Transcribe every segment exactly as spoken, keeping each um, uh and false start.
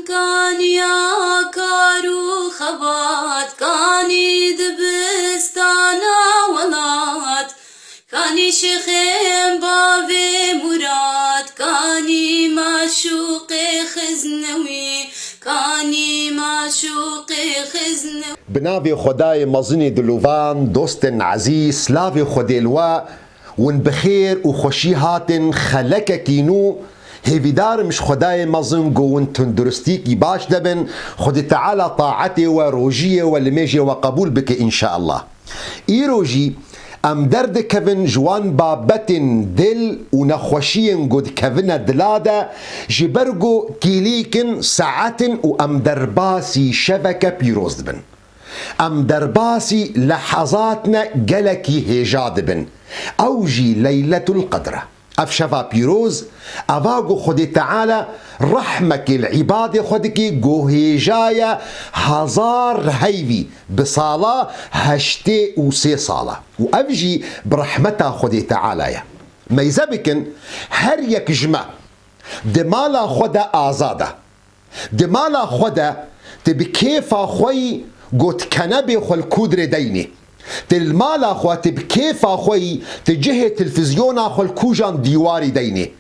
Kaniya kar û xebat, kanî dibistana welat, kanî şêxên bavê Murad, kanî maşûqê xiznewî, kanî maşûqê xiznewî. Bi navê Xwedayê mezinê dilovan, dostên ezîz, slavê Xwedê li we. Win bi xêr û xweşî hatin xelekekî nû. Hêvîdar im ji Xwedayê mezin ku win tunduristîkî baş de bin. Xwedê Teala taetê we, rojiyê we li mêjê we qebûl bike înşeallah. Îro jî em derdikevin ji wan babetên dil û nexweşiyên ku dikevine dila de, ji ber ku kîlîk in, saet in û em derbasî şeveke pîroz dibin. Em derbasî lehezatine gelekî hêja dibin. Ew jî Leyletul Qedr e. Ev şeva pîroz, eva ku Xwedê Teala rehmekê li îbadê xwe dike, ku hêja ye hezar heyvî, bi sala heştê û sê sal e. Û ev jî bi rehmeta Xwedê Teala ye. Meyze bikin, her yek ji me di mala xwe de azad e. Di mala xwe de, tu bi kêfa xwe yî ku tu kenebê xwe li kûdrê deynê. Tu li mala xwe, tu bi kêfa xwe yî, tu cihê televîzyona xwe li kûjan dîwarî deynê.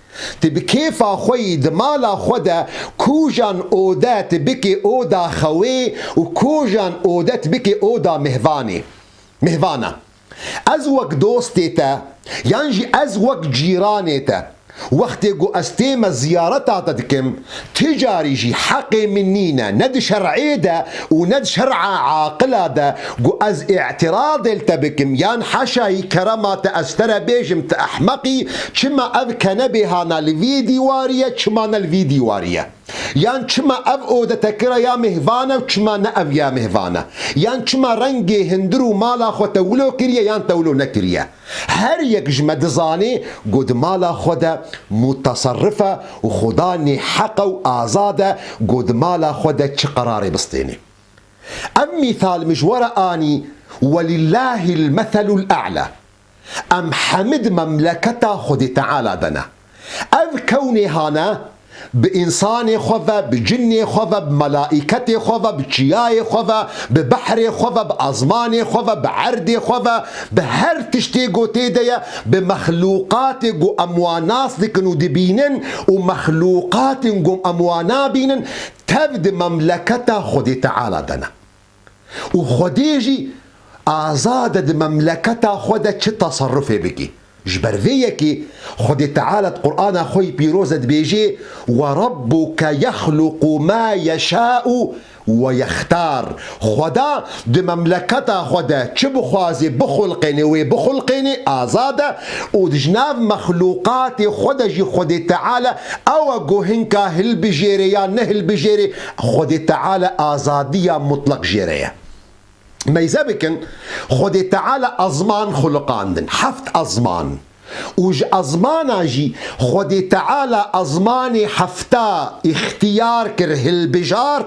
Tu bi kêfa xwe yî di mala xwe de kûjan ode tu bikê oda xewê û kûjan ode tu bikê oda mihvanê. Mihvana. Ez wek dostê te, yan jî ez wek cîranê te, wextê ku ez tême ziyareta te dikim, ti carî jî heqê min nîne, ne di şer'ê de û ne di şer'a aqila de, ku ez î'tiradê li te bikim, yan heşayî kerema te ez te re bêjim, tu ehmeq î, çima ev kenebê hana li vî dîwarî ye, çima ne li vî dîwarî ye? Yan çima ev ode te kira ya mihvan e û çima ne ev ya mihvan e? Yan çima rengê hundir û mala xwe te wilo kiriye yan te wilo nekiriye? Her yek ji me dizanê ku di mala xwe de mutesirrif e û xudanê heq e û azad e ku di mala xwe de çi qerarê bistênê. Ev mîsal min ji we re anî, "Welillahil meselul a'la." Em hemî di memleketa Xwedê Teala de ne. Ev kewnê hane bi însanê xwe ve, bi cinnê xwe ve, bi melaîketê xwe ve, bi çiyayê xwe ve, bi behrê xwe ve, bi ezmanê xwe ve, bi erdê xwe ve, bi her tiştê ku tê de ye, bi mexlûqatê ku em wan nas dikin û dibînin û mexlûqatên ku em wan nabînin, tev di memleketa Xwedê Teala de ne. Û Xwedê jî azad e di memleketa xwe de çi teserrufê bikî. Ji ber vê yekê Xwedê Teala di Qur'ana xwe yî pîroz de dibêjê, "Ve Rabbuke yexluqu ma yeşa'u ve yextar." Xweda di memleketa xwe de çi bixwazê bixulqênê, wê bixulqênê, azad e û di ji nav mexlûqatê xwe de jî Xwedê Teala ew e ku hinka hilbijêrê ya nehilbijêrê, Xwedê Teala azadiya mutleq jê re ye. Meyze bikin, Xwedê Teala ezman xuliqandin, heft ezman. Û ji ezmana jî Xwedê Teala ezmanê hefta îxtiyar kir, hilbijart,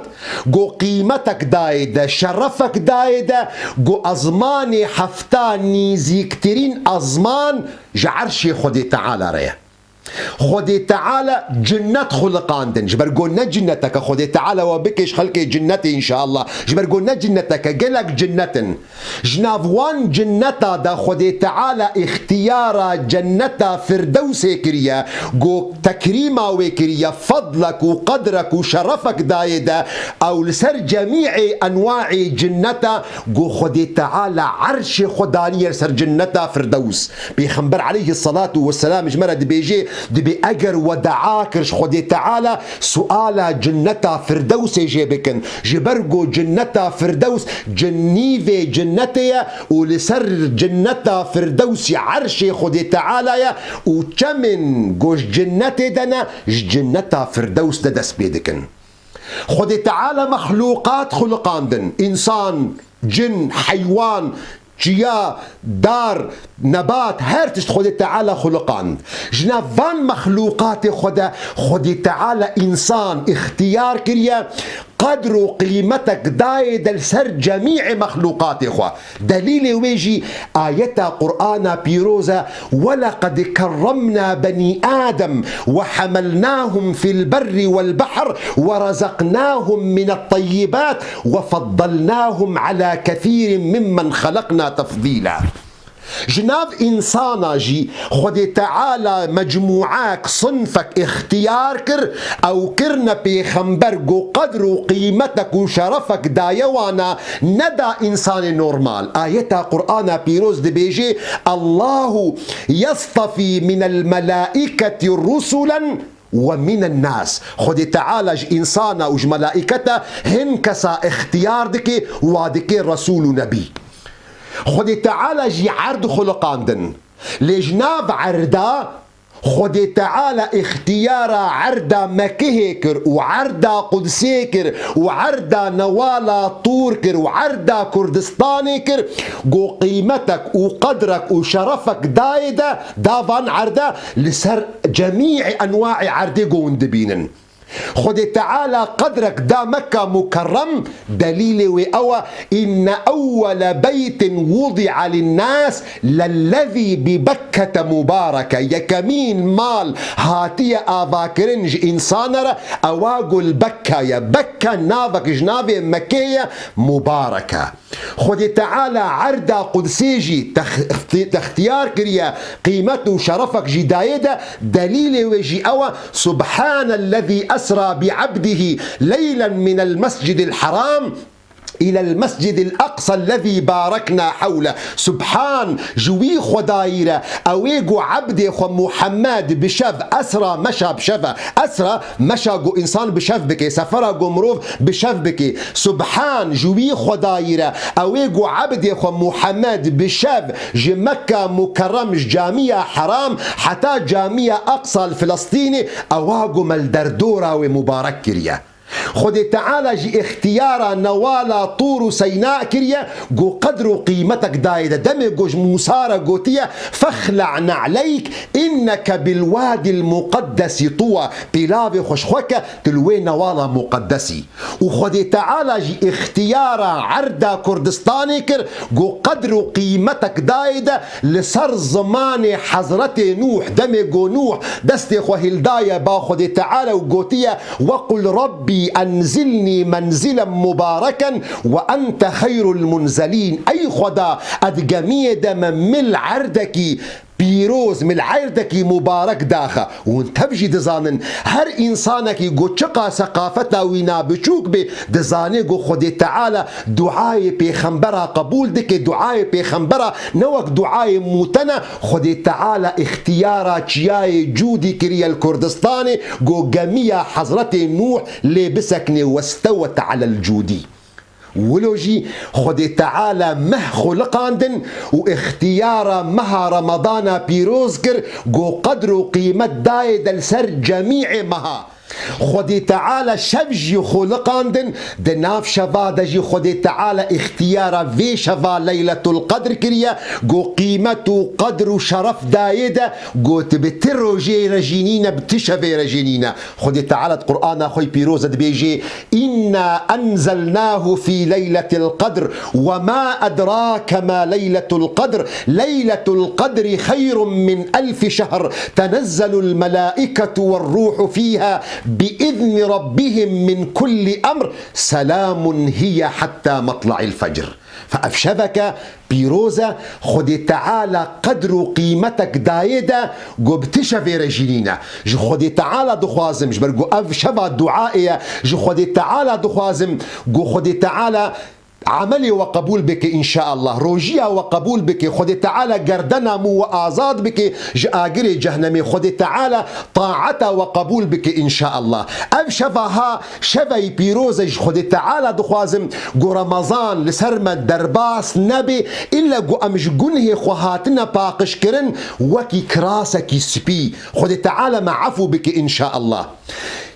ku qîmetek dayê de, şerefek dayê de, ku ezmanê hefta nîzîktirîn ezman ji erşê Xwedê Teala re ye. Xwedê Teala cinnet xuliqandin. Ji ber ku ne cinneteke, Xwedê Teala we bike ji xelkê cinnetê înşeallah. Ji ber ku ne cinneteke, gelek cinnet in. Ji nav wan cinneta de Xwedê Teala îxtiyara cenneta Firdewsê kiriye, ku tekrîma wê kiriye, fedlek û qedrek û şerefek dayê de, ew li ser cemî'ê enwaê cinneta, ku Xwedê Teala erşê xwe daniye li ser cinneta Firdews. Pêxember aleyhisselatu vesselam ji me re dibêje, dibê eger we dua kir ji Xwedê Teala, suala cinneta Firdewsê jê bikin. Ji ber ku cinneta Firdews cin-, nîvê cinnetê ye û li ser cinneta Firdewsî erşê Xwedê Teala ye û çemên ku ji cinnetê de ne, ji cinneta Firdews de dest pê dikin. Xwedê Teala mexlûqat xuliqandin, însan, cin, heywan, çiya, dar, nebat, her tişt Xwedê Teala xuliqand. Ji nav van mexlûqatê xwe de Xwedê Teala însan îxtiyar kiriye, qedr û qîmetek dayê de li ser cemîê mexlûqatê xwe. Delîlê wê jî ayeta Qur'ana pîroz e, "Welaqad kerremna benî Adem ve hamelnahum fil berri wel behr ve rezeknahum minet teyyibat ve feddalnahum ala kesîrin mimmen xelekna tefdîla." Ji nav însana jî Xwedê Teala mecmûek, sinfek îxtiyar kir, ew kirine pêxember, ku qedr û qîmetek û şerefek daye wana, neda însanê normal. Ayeta Qur'ana pîroz dibêje, "Allahu yestefî minel melâiketi rusulen ve minen nas." Xwedê Teala ji însana û ji melaîketa hin kesa îxtiyar dike, wa dike resûl û nebî. Xwedê Teala jî erd xuliqandin. Lê ji nav erda, Xwedê Teala îxtiyara erda Mekihê kir û erda Qudsê kir û erda Newala Tûr kir û erda Kurdistanê kir, ku qîmetek û qedrek û şerefek dayê de, da van erde, li ser cemî enwaê erdê ku hûn dibînin. Xwedê Teala qedrek da Mekka Mukerrem, delîlê wê ew e, "Inne ewwele beytin wudi'a linnâs lellezî bi Bekkete mubareke." Yekemîn mal hatiye avakirin ji însana re, ewa ku li Bekka ye. Bekka navek ji navê Mekê ye, mubarek e. Xwedê Teala erda Qudsê jî tex-, textiyar kiriye, qîmet û şerefek jî dayê de, delîlê wê jî ew e, "Subhanellezî esra bi abdihi leylen minel mescidil haram ilel mescidil aqsellezî barekna hewle." Subhan ji wî Xwedayî re, ew ê ku ebdê xwe Muhammed bi şev, esra meşa bi şev e. Esra meşa ku însan bi şev bike, sefera ku mirov bi şev bike. Subhan ji wî Xwedayî re, ew ê ku ebdê xwe Muhammed bi şev ji Mekka Mukerrem, ji Camiya Heram heta Camiya Aqsa li Filistînê, ewa ku me li derdora wê mubarek kiriye. Xwedê Teala jî îxtiyara Newala Tûr û Seyna kiriye, ku qedr û qîmetek dayê de. Demê ku ji Mûsa re gotiye, "Fexla' ne'leyk inneke bil wadil muqeddesi tuwa." Pîlavê xwe ji xwe ke, tu li wê newala muqeddesî. Û Xwedê Teala jî îxtiyara erda Kurdistanê kir, ku qedr û qîmetek dayê de li ser zimanê Hezretê Nûh, demê ku Nûh destê xwe hildaye ba Xwedê Teala û gotiye, "Ve qul Rabbî enzilnî menzilen mubareken ve ente xeyrul munzelîn." Ey Xweda, ez di gemiyê de me min li erdekî pîroz, min li erdekî mubarek daxe. Hûn tev jî dizanin, her însanekî ku çiqa seqafeta wî na biçûk bê, dizane ku Xwedê Teala duayê pêxembera qebûl dike, duayê pêxembera ne wek duayê mûte ne, Xwedê Teala îxtiyara çiyayê Cûdî kiriye li Kurdistanê, ku gemiya Hezretê Nûh lê bisekine, "Westewet alel cûdî." Wilo jî Xwedê Teala meh xuliqandin û îxtiyara meha Remadana pîroz kir, ku qedr û qîmet dayê de li ser cemîê meha. Xwedê Teala şev jî xuliqandin, di nav şeva de jî Xwedê Teala îxtiyara vê şeva Leyletul Qedr kiriye, ku qîmet û qedr û şeref dayê de, ku tu bi ti rojê re jî nîne, bi ti şevê re jî nîne. Xwedê Teala di Qur'ana xwe yî pîroz de dibêje, "Inna enzelnahu fî leyletil qedr, ve ma edrake ma leyletul qedr, leyletul qedri xeyrun min elfi şehr, tenezzelul melâiketu ve rûhu fîha bi izni rabbihim min kulli emr, selamun hiye hatta matla'il fecr." Fe ev şeveke pîroz e, Xwedê Teala qedr û qîmetek dayê de, ku bi ti şevê re jî nîne. Ji Xwedê Teala dixwazim, ji ber ku ev şeva duayê ye, ji Xwedê Teala dixwazim, ku Xwedê Teala emelê we qebûl bike înşaallah, rojiya we qebûl bike, Xwedê Teala gerdena min we azad bike ji agirê cehnemê, Xwedê Teala taeta we qebûl bike înşaallah. Ev şeva ha şeveyî pîroz e, ji Xwedê Teala dixwazim ku Remezan li ser me derbas nebe, îlle ku em ji gunhê xwe hatine paqijkirin wekî kirasekî spî. Xwedê Teala me efû bike înşaallah.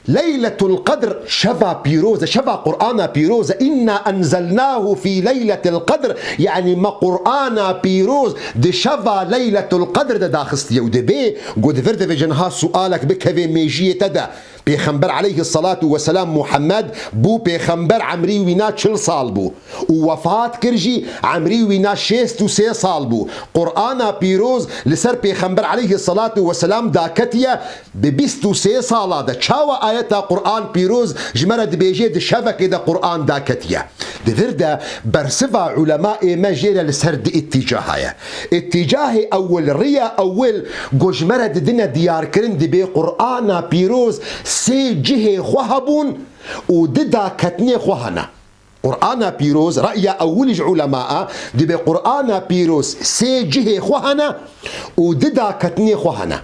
Leyletul Qedr şeva pîroz e, şeva Qur'ana pîroz e. "Inna enzelnahu fî leyletil qedr", yanî me Qur'ana pîroz di şeva Leyletul Qedr de daxistiye û dibê ku di vir de vê niha sualek bikeve mêjiyê te de. Pêxember aleyhisselatu vesselam Muhammed bû pêxember, emrî wîna çil sal bû û wefat kir jî, emrî wîna şêst û sê sal bû. Qur'ana pîroz li ser pêxember aleyhisselatu vesselam daketiye, bi bîst û sê sala de. Çawa ayeta Qur'an pîroz ji me re dibêje di şevekê de Qur'an daketiye? Di vir de bersiva ulema'ê me jê re li ser di îtîcaha ye. Îtîcahê ewil, riya ewil ku ji me re didine diyarkirin, dibê Qur'ana pîroz sê cihê xwe hebûn û di daketinê xwe hene. Qur'ana pîroz, re'ya ewil ji ulema a, dibê Qur'ana pîroz sê cihê xwe hene û di daketinê xwe hene.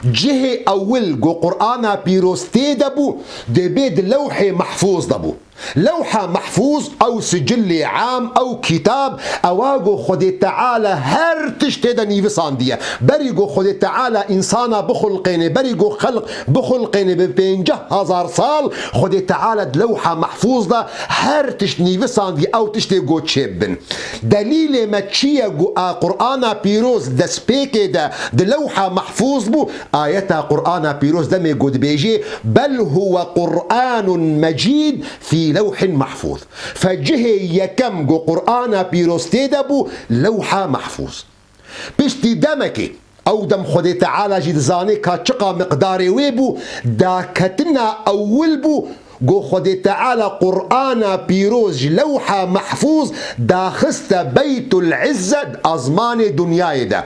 Cihê ewil ku Qur'ana pîroz tê de bû, dibê di Lewhê Mehfûz de bû. Lewha Mehfûz ew sicilê am, ew kitab, ewa ku Xwedê Teala her tişt tê de nîvisandiye. Berî ku Xwedê Teala însana bixulqêne, berî ku xelq bixulqêne bi pênceh hezar sal, Xwedê Teala di Lewha Mehfûz de her tişt nîvisandiye, ew tiştê ku çêbin. Delîlê me çi ye ku a Qur'ana pîroz destpêkê de di Lewha Mehfûz bû? Ayeta Qur'ana pîroz demê ku dibêjê, "Bel huwe Qur'anun Mecîd fî lewhin mehfûz." Fe cihê yekem ku Qur'ana pîroz tê de bû, Lewha Mehfûz. Piştî demekê, ew dem Xwedê Teala jî dizanê ka çiqa miqdarê wê bû, daketina ewil bû, ku Xwedê Teala Qur'ana pîroz ji Lewha Mehfûz daxiste Beytul Izze di azmanê dinyayê de.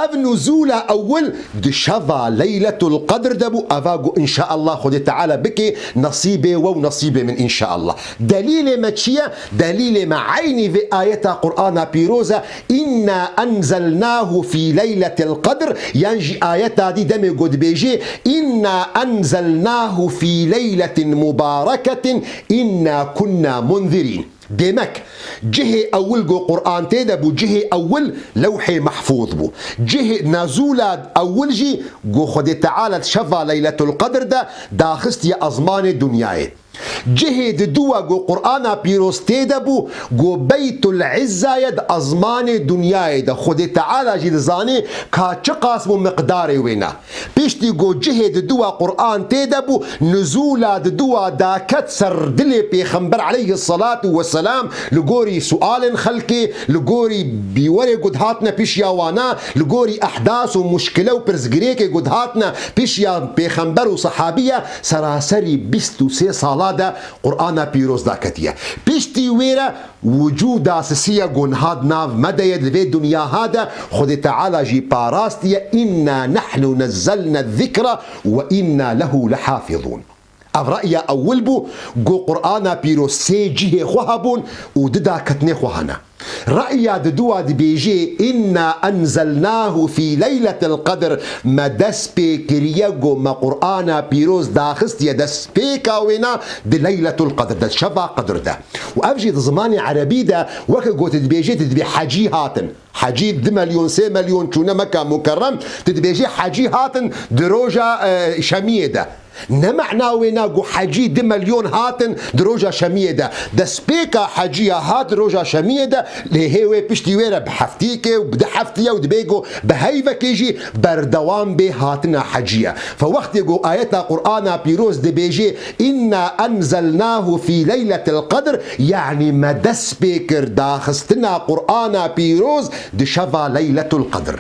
Ev nuzûla ewil di şeva Leyletul Qedr de bû, eva ku înşaallah Xwedê Teala bike nesîbê we û nesîbê min înşaallah. Delîlê me çi ye? Delîlê me eynî vê ayeta Qur'ana pîroz e, "Inna enzelnahu fî leyletil qedr", yan jî ayeta dî demê ku dibêjê, "Inna enzelnahu fî leyletin mubareketin inna kunna munzirîn." Demek, cihê ewil ku Qur'an tê de bû, cihê ewil Lewhê Mehfûz bû. Cihê nezûla ewil jî ku Xwedê Teala di şeva Leyletul Qedr de daxistiye ezmanê dinyayê. Cihê diduwa ku Qur'ana pîroz tê de bû, ku Beytul Izza ye di ezmanê dinyayê de. Xwedê Teala jî dizanê ka çiqas bû miqdarê wê ne. Piştî ku cihê diduwa Qur'an tê de bû, nuzûla diduwa daket ser dilê Pêxember aleyhisselatu vesselam, li gorî sualên xelkê, li gorî bîwerê ku dihatine pişiya wana, li gorî ehdas û muşkile û pirsgirêkê ku dihatine pişiya Pêxember û sehabiye, seraserî bîst û sê sala de Qur'ana pîroz daketiye. Piştî wê re wicûda sisiya ku niha di nav me de ye, di vê dinyaya de Xwedê Teala jî parastiye, "Inna nehnu nezzelne zikra ve inna lehu lehafizûn." Ev re'ya ewil bû, ku Qur'ana pîroz sê cihê xwe hebûn û di daketinê xwe hene. Re'ya diduwa dibêjê, "Inna enzelnahu fî leyletil qedr", me dest pê kiriye, ku me Qur'ana pîroz daxistiye destpêka wêna di Leyletul Qedr de, şeva Qedr de. Û ev jî di zimanê erebî de weke ku tu dibêjê, tu dibê hecî hatin. Hecî du milyon, sê milyon çûne Meka Mukerrem, tu dibêjê hecî hatin di roja, e, şemiyê de. Ne mehna wê na ku hecî du milyon hatin di roja şemiyê de. Destpêka heciya hat di roja şemiyê de, lê hê wê piştî wê re bi heftiyekê û bi du heftiye û dibê ku bi heyvekê jî berdewam bê hatina heciye. Fe wextê ku ayeta Qur'ana pîroz dibêjê, "Inna enzelnahu fî leyletil qedr", yanî me dest pê kir daxistina Qur'ana pîroz di şeva Leyletul Qedr.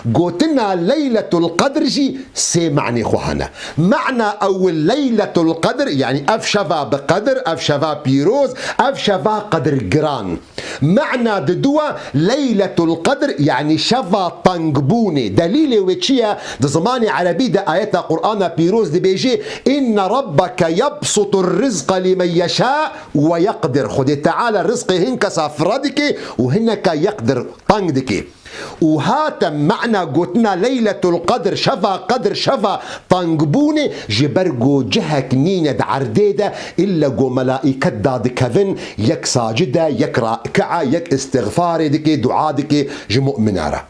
Gotina Leyletul Qedr jî sê manê xwe hene. Mana ewil Leyletul Qedr, yanî ev şeva bi qedr, ev şeva pîroz, ev şeva qedirgiran. Mana diduwa Leyletul Qedr, yanî şeva tengbûnê. Delîlê wê çi ye? Di zimanê erebî de ayeta Qur'ana pîroz dibêjê, "Inne rabbeke yebsutur rizqa limen yeşâ ve yeqdir." Xwedê Teala rizqê hin kesa fira dike û hineka yeqdir, teng dike. Û hate mana gotina Leyletul Qedr, şeva Qedr, şeva tengbûnê, ji ber ku cihek nîne di erdê de, îlle ku melaîket dadikevin, yek sacid e, yek raki'e, yek îstixfarê dike, dua dike ji mu'mina re.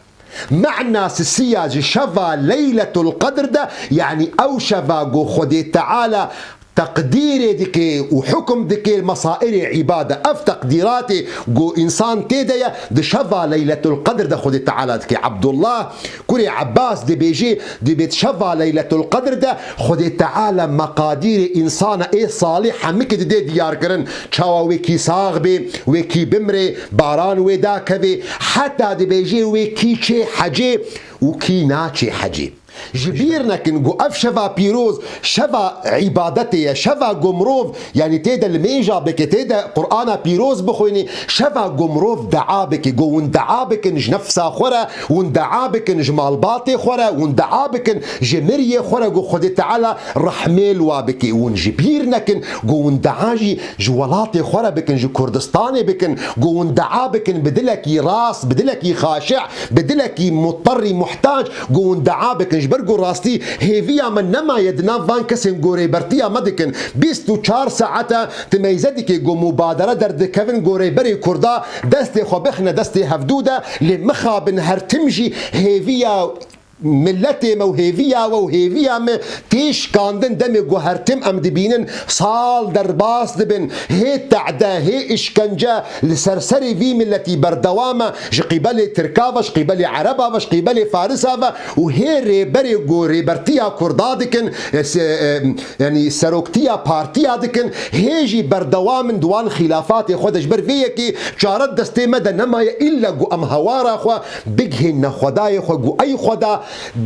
Mana sisiya ji şeva Leyletul Qedr de, yanî ew şeva ku Xwedê Teala teqdîrê dike û hukm dike mesairê îbade. Ev teqdîratê ku însan tê de ye, di şeva Leyletul Qedr de Xwedê Teala dike. Abdullah kurê Ebbas dibêje, dibêt şeva Leyletul Qedr de Xwedê Teala meqadîrê însana ê salî hemikî didê diyarkirin. Çawa wê kî sax bê, wê kî bimrê, baran wê dakevê, heta dibêje wê kî çê hecê û kî naçê hecê. Ji bîr nekin ku ev şeva pîroz, şeva îbadetê ye, şeva ku mirov, yanî tê de limêja bike, tê de Qur'ana pîroz bixwînî, şeva ku mirov dua bike, ku hûn dua bikin ji nefsa xwe re, hûn dua bikin ji malbatê xwe re, hûn dua bikin ji miriyê xwe re, ku Xwedê Teala rehmê li wa bike. Hûn ji bîr nekin ku hûn dua jî ji welatê xwe re bikin, ji Kurdistanê bikin, ku hûn dua bikin bi dilekî rast, bi dilekî xaşi'î, bi dilekî mutterî, muhtac, ku hûn dua bikin. Ji ber ku rastî hêviya me nemaye di nav van kesên ku rêbertiya me dikin. Bîst û çar saeta tu meyze dikê ku mubadere derdikevin ku rêberê Kurda destê xwe bixine destê hevdû de, lê mixabin her tim jî hêviya milletê me û hêviya we û hêviya me tê şikandin. Demê ku her tim em dibînin sal derbas dibin, hê te'de, hê işkence li ser serê vî milletî berdewam e, ji qîbelê Tirka ve, ji qîbelê Ereba ve, ji qîbelê Farisa ve û hê rêberê ku rêbertiya Kurda dikin, e, se-, e, yanî seroktiya partiya dikin, hê jî berdewam in di wan xîlafatê xwe de. Ji ber vê yekê çare destê me de nemaye, îlla ku em hawara xwe bigihên nexwedayê xwe, ku ey Xweda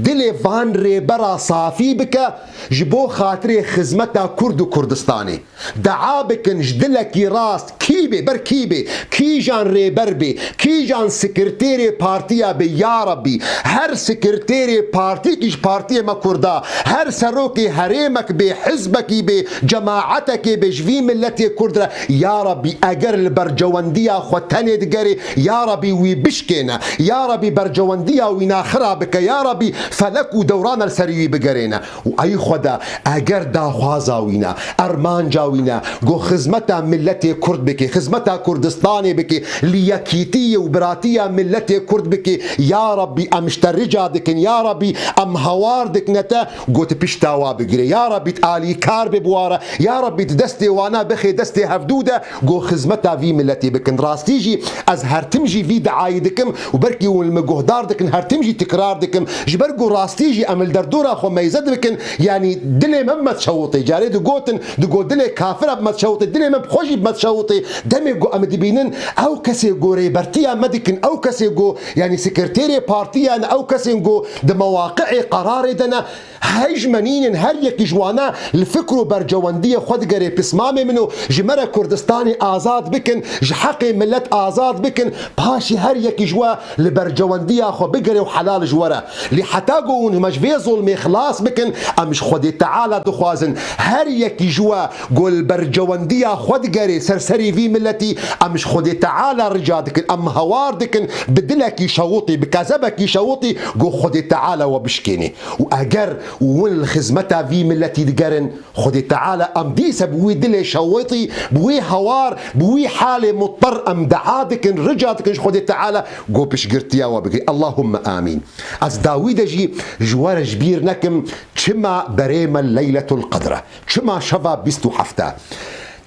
dilê van rêbera safî bike ji bo xatirê xizmeta Kurd û Kurdistanê. Dua bikin ji dilekî rast, kî bê, ber kî bê, kîjan rêber bê, kîjan sekreterê partiya bê, ya Rabbî, her sekreterê partîkî ji partiyê me Kurda, her serokê herêmek bê, hizbekî bê, cemaetekê bê, ji vî milletê Kurd re, ya Rabbî, eger li bercewendiya xwe tenê digerê, ya Rabbî, wî bişkêne, ya Rabbî, bercewendiya wî naxira bike, ya Rabbî, felek û dewrana li ser wî bigerêne. Û ey Xweda, eger daxwaza wî ne, armanca wî ne, ku xizmeta milletê Kurd bike, xizmeta Kurdistanê bike, li yekîtiyê û biratiya milletê Kurd bike, ya Rabbî, em ji te rica dikin, ya Rabbî, em hawar dikine te, ku tu pişta wa bigirê. Ya Rabbî, tu alîkar bê bi wa re. Ya Rabbî, tu destê wana bixê destê hevdû de, ku xizmeta vî milletê bikin. Rastî jî ez her tim jî vî diayî dikim û belkî hûn li min guhdar dikin, her tim jî tikrar dikim. Ji ber ku rastî jî em li derdora xwe meyze dibikin, yanî dilê me bi me dişewitê. Carê digotin, digot dilê kafira bi me dişewitê, dilê me bi xwe jî bi me dişewitê. Demê ku em dibînin ew kesê ku rêbertiya me dikin, ew kesê ku, yanî sekreterê partiya ne, ew kesên ku di mewaqi'ê qerarê de ne, hejmenînin, her yekî ji wana li fikr û bercewendiyê xwe digerê. Pismamê min û ji me re Kurdistanê azad bikin, ji heqê millet azad bikin, paşî her yekî ji we li bercewendiya xwe bigere û helal ji we re. Lê heta ku hûn me ji vê zulmê xilas bikin, em ji Xwedê Teala dixwazin. Her yekî ji we ku li bercewendiya xwe digerê ser serê vî milletî, em ji Xwedê Teala rica dikin, em hawar dikin, bi dilekî şewitî, bi kezebekî şewitî, ku Xwedê Teala we bişkênê. Û eger hûn li xizmeta vî milletî digerin, Xwedê Teala em dîse bi wî dilê şewitî, bi wî hawar, bi wî halê muttar em dua dikin, rica dikin ji Xwedê Teala ku piştgirtiya we bigirî. Allahumme amîn. Ez dawî de jî ji we re ji bîr nekim, çima berê me Leyletul Qedr e, çima şeva bîst û heft e.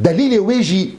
Delîlê wê jî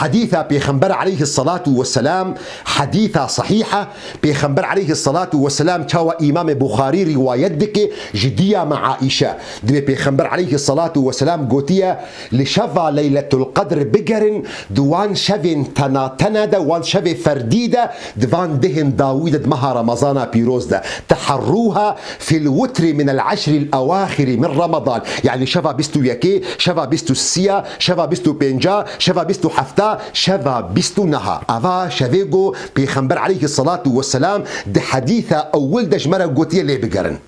Hedîsa Pêxember aleyhi salatu ve selam, hedîsa sahîh e. Pêxember aleyhi salatu ve selam, çawa Îmamê Buxarî rîwayet dike ji diya me Aîşe. Dibê Pêxember aleyhi salatu ve selam gotiye, li şeva Leyletul Qedr bigerin, di wan şevên tena tena de, wan şevê ferdî de, di van dehên dawî de, di meha Remezana pîroz de. Teherrûha fil witri minel eşril ewâxiri min Ramadan. Yanî şeva bîst û yekê, şeva bîst û sîya, şeva bîst û pênca, şeva bîst û hefta, şeva bîst û neha. Eva şevê ku Pêxember aleyhi salatu ve selam di hedîsa ewil de ji me re gotiye lê bigerin.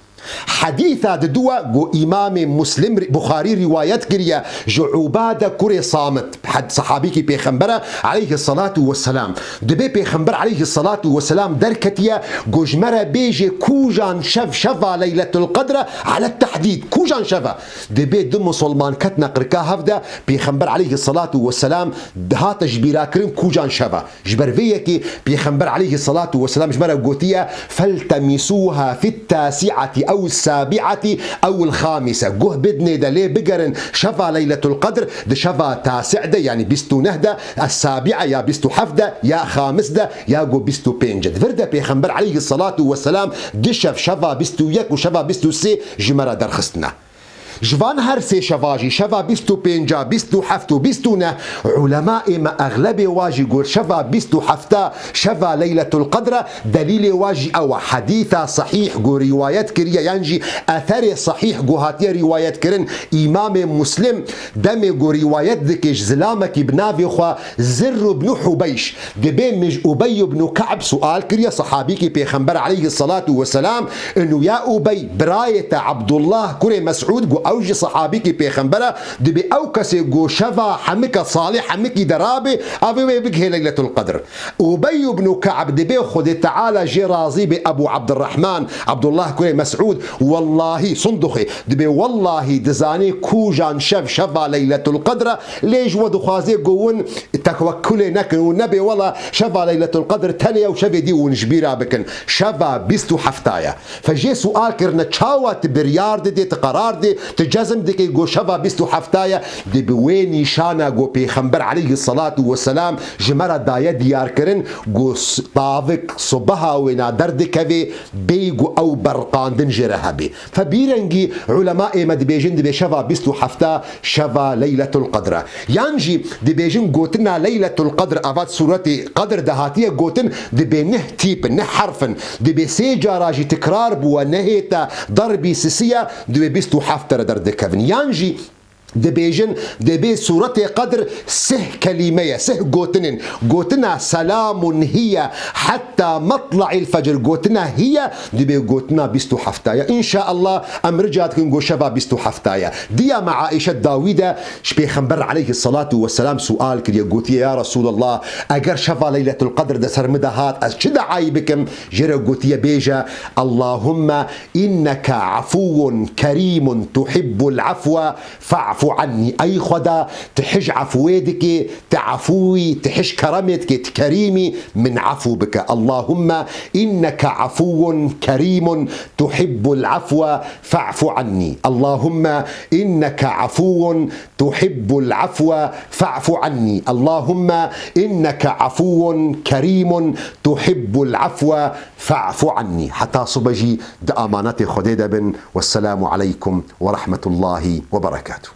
Hedîsa diduwa ku Îmamê Muslim, Buxarî rîwayet kiriye ji Ubade kurê Samit, hed-, sehabîkî Pêxembere aleyhi salatu ve selam. Dibê Pêxember aleyhi salatu ve selam derketiye, ku ji me re bêje kujan şev şeva Leyletul Qedr e, ala tehdîd, kujan şev e. Dibê du misilman ketine qirka hev de, Pêxember aleyhi salatu ve selam hate ji bîra kirin kujan şev e. Ji ber vê yekê Pêxember aleyhi salatu ve selam ji me re gotiye, "Feltemisûha fit tasi'ati ew sabi'ati ew xamise. Guh bidinê de lê bigerin şeva Leyletul Qedr di şeva tasi' de, yanî bîst û neh de, es-sabi'a ya bîst û heft de, ya xamis de, ya go bîst û pênc de. Di vir de Pêxember aleyhissalatu vesselam di şev, şeva bîst û yek û şeva bîst û sê ji me re derxistine. Ji van her sê şeva jî, şeva bîst û pênca, bîst û heft û bîst û neh, ulemaê me exlebê wa jî got şeva bîst û hefta şeva Leyletul Qedr e, delîlê wa jî ew e. Hedîsa sahîh ku rîwayet kiriye, yan jî eserê sahîh ku hatiye rîwayet kirin, Îmamê Muslim demê ku rîwayet dike ji zilamekî bi navê xwe Zirr ibn Hubeyş, dibê min ji Ubey ibn Ka'b sual kiriye, sahabîkî Pêxember aleyhissalatu vesselam, inu ya Ubey, birayê te Abdullah kurê Mes'ud, ku ew jî sahabîkî Pêxember e, dibê ew kesê ku şeva hemike salê hemikî de rabe, ev ê wê bigihê Leyletul Qedr. Ubey ibn Ka'b dibê Xwedê Teala jê razî bê, Ebu Abdurrahman, Abdullah kurê Mes'ud, wellahî, sunduxê, dibê wellahî dizanê kujan şev şeva Leyletul Qedr e, lê ji we dixwazê ku win tekwekulê nekin û nebê wela şeva Leyletul Qedr tenê ew şevê dî win ji bîra bikin. Şeva bîst û hefta ye. Fe jê sual kirine, çawa tu biryar didê, tu qerar dê, tu cezm dikey ku şeva bîst û hefta ye? Dê bi wê nîşana ku Pêxember aleyhissalatu vesselam ji me re daye diyar kirin, ku s-, tavik subeha wêna derdikevê, bêyî ku ew berqandin jê re hebe. Fe bîrengî ulemaê me dibêjin, dibê şeva bîst û hefta şeva Leyletul Qedr e. Yan jî dibêjin gotina Leyletul Qedr, ava sûretê Qedr de hatiye gotin, dibê neh tîp in, neh herf in, dibê sê cara jî tikrar bûwe, nehê te derbî sisiye, dibê bîst û heft re derdikevin. Yan jî dibêjin, dibê sûretê Qedr sih kelîme ye, sih gotin in. Gotina selamun hiye hetta matla'il fecr, gotina hiye, dibê gotina bîst û hefta ye. Înşaallah, em rica dikin ku şeva bîst û hefta ye. Diya me Aîşe dawî de ji Pêxember aleyhissalatu vesselam sual kiriye, gotiye, ya Resulallah, eger şeva Leyletul Qedr de ser min de hat, ez çi deayî bikim? Jê re gotiye, bêje, Allahumme inneke afuwun kerîmun tuhibbul afwe fa'fu anni. Ey Xweda, tu hij efûyê dikê, tu efûyî, tu hij keremê dikê, tu kerîmî, min efû bike. Allahumme inneke afuwun kerîmun tuhibbul afwe fa'fu anni. Allahumme inneke afuwun tuhibbul afwe fa'fu anni. Allahumme inneke afuwun kerîmun tuhibbul afwe fa'fu anni. Heta sibe jî di amanetê Xwedê de bin. Wesselamu aleykum ve rahmetullahi ve berekatuh.